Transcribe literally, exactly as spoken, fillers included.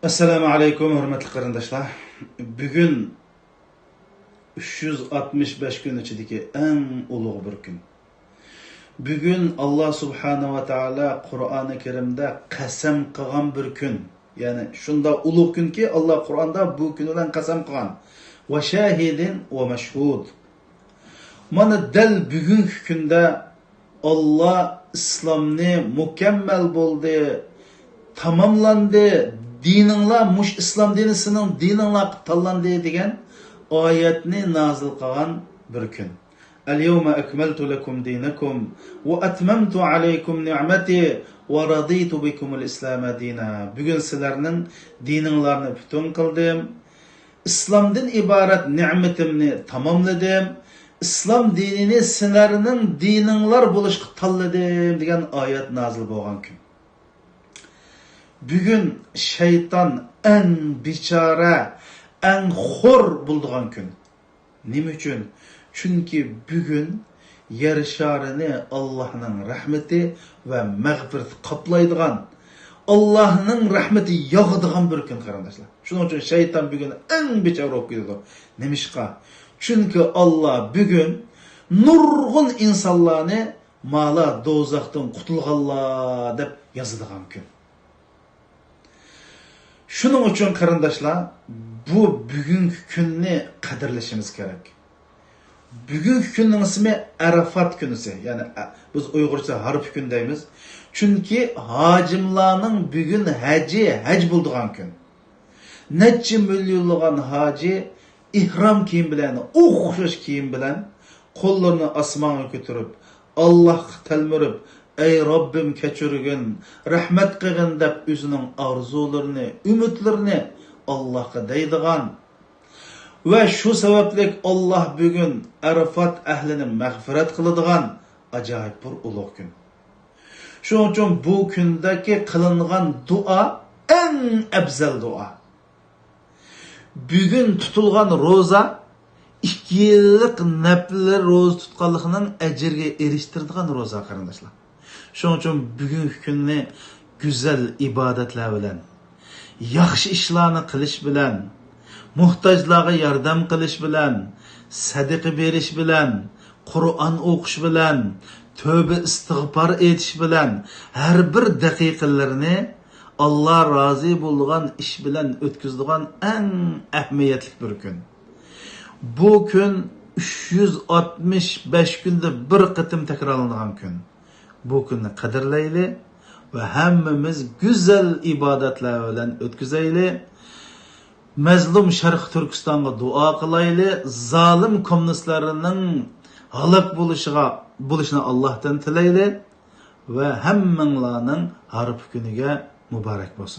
ئەسسالامۇ ئەلەيكۇم، ھۆرمەتلىك قېرىنداشلار. بۈگۈن ئۈچ يۈز ئاتمىش بەش كۈن ئىچىدىكى ئەڭ ئۇلۇغ بىر كۈن. بۈگۈن ئاللا سۇبھانەھۇ ۋە تائالا قۇرئانى كەرىمدە قەسەم قىلغان بىر كۈن. يەنى شۇنداق ئۇلۇغ كۈنكى، ئاللا قۇرئاندا بۇ كۈن بىلەن قەسەم قىلغان. ۋە شاھىدىن ۋە مەشھۇد. مانا دەل بۈگۈنكى كۈندە ئاللا ئىسلامنى مۇكەممەل بولدى، تاماملاندى، دىنىڭلار مۇش ئىسلام دىنى سېنىڭ دىنىڭلار قىلىپ تاللاندى دېگەن ئايەتنى نازىل قىلغان بىر كۈن. اليوم أكملت لكم دينكم وأتممت عليكم نعمتي ورضيت بكم الإسلام دينا. بۈگۈن سىلەرنىڭ دىنىڭلارنى پۈتۈن قىلدىم، ئىسلامدىن ئىبارەت نېمىتىمنى تاماملىدىم، ئىسلام دىنىنى سىلەرنىڭ دىنىڭلار بولۇشقا تاللىدىم دېگەن ئايەت نازىل بولغان كۈن. بۈگۈن شەيتان ئەڭ بىچارە، ئەڭ خور بولىدىغان كۈن. نېمە ئۈچۈن؟ چۈنكى بۈگۈن يەر شارىنى ئاللاھنىڭ رەھمىتى ۋە مەغپىرىتى قاپلايدىغان، ئاللاھنىڭ رەھمىتى ياغىدىغان بىر كۈن، قېرىنداشلار. شۇنىڭ ئۈچۈن شەيتان بۈگۈن ئەڭ بىچارە بولۇپ كېتىدۇ. نېمىشقا؟ چۈنكى ئاللا بۈگۈن نۇرغۇن ئىنسانلارنى مالا دوزاختىن قۇتۇلغانلار دەپ يازىدىغان كۈن. شۇنىڭ ئۈچۈن قېرىنداشلار، بۇ بۈگۈنكى كۈننى قەدىرلىشىمىز كېرەك. بۈگۈنكى كۈننىڭ ئىسمى ئەرەفات كۈنىسى، يەنى ئە، بىز ئۇيغۇرچە ھارپا كۈن دەيمىز. چۈنكى ھاجىملارنىڭ بۈگۈن ھەجى ھەج بولىدىغان كۈن. نەچچە مىليونلىغان ھاجى ئېھرام كىيىم بىلەن، ئوخشاش كىيىم بىلەن قوللىرىنى ئاسمانغا كۆتۈرۈپ، ئاللاھقا تەلمۈرۈپ، ئەي رەببىم كەچۈرگىن، رەھمەت قىلغىن دەپ ئۆزىنىڭ ئارزۇلىرىنى، ئۈمىدلىرىنى ئاللاھقا دەيدىغان ۋە شۇ سەۋەبلىك ئاللاھ بۈگۈن ئەرەفات ئەھلىنى مەغپىرەت قىلىدىغان ئاجايىپ بىر ئۇلۇغ كۈن. شۇنىڭ ئۈچۈن بۇ كۈندىكى قىلىنغان دۇئا ئەڭ ئەپزەل دۇئا. بۈگۈن تۇتۇلغان روزا ئىككى يىللىق نەپلى روزا تۇتقانلىقنىڭ ئەجرىگە ئېرىشتۈرىدىغان روزا، قېرىنداشلار. شۇنىڭ ئۈچۈن بۈگۈنكى كۈننى گۈزەل ئىبادەتلەر بىلەن، ياخشى ئىشلارنى قىلىش بىلەن، موھتاجلارغا ياردەم قىلىش بىلەن، سەدىقە بېرىش بىلەن، قۇرئان ئوقۇش بىلەن، تۆبە ئىستىغپار ئېيتىش بىلەن ھەر بىر دەقىقىلىرىنى ئاللا رازى بولىدىغان ئىش بىلەن ئۆتكۈزىدىغان ئەڭ ئەھمىيەتلىك بىر كۈن. بۇ كۈن ئۈچ يۈز ئاتمىش بەش كۈندە بىر قېتىم تەكرارلىنىدىغان كۈن. بۇ كۈننى قەدىرلەيلى ۋە ھەممىمىز گۈزەل ئىبادەتلەر بىلەن ئۆتكۈزەيلى. مەزلۇم شەرقىي تۈركىستانغا دۇئا قىلايلى. زالىم كوممۇنىستلارنىڭ ھالاك بولۇشىغا، بولۇشىنى ئاللاھتىن تىلەيلى. ۋە ھەممىڭلارنىڭ ھارپا كۈنىگە مۇبارەك بولسۇن.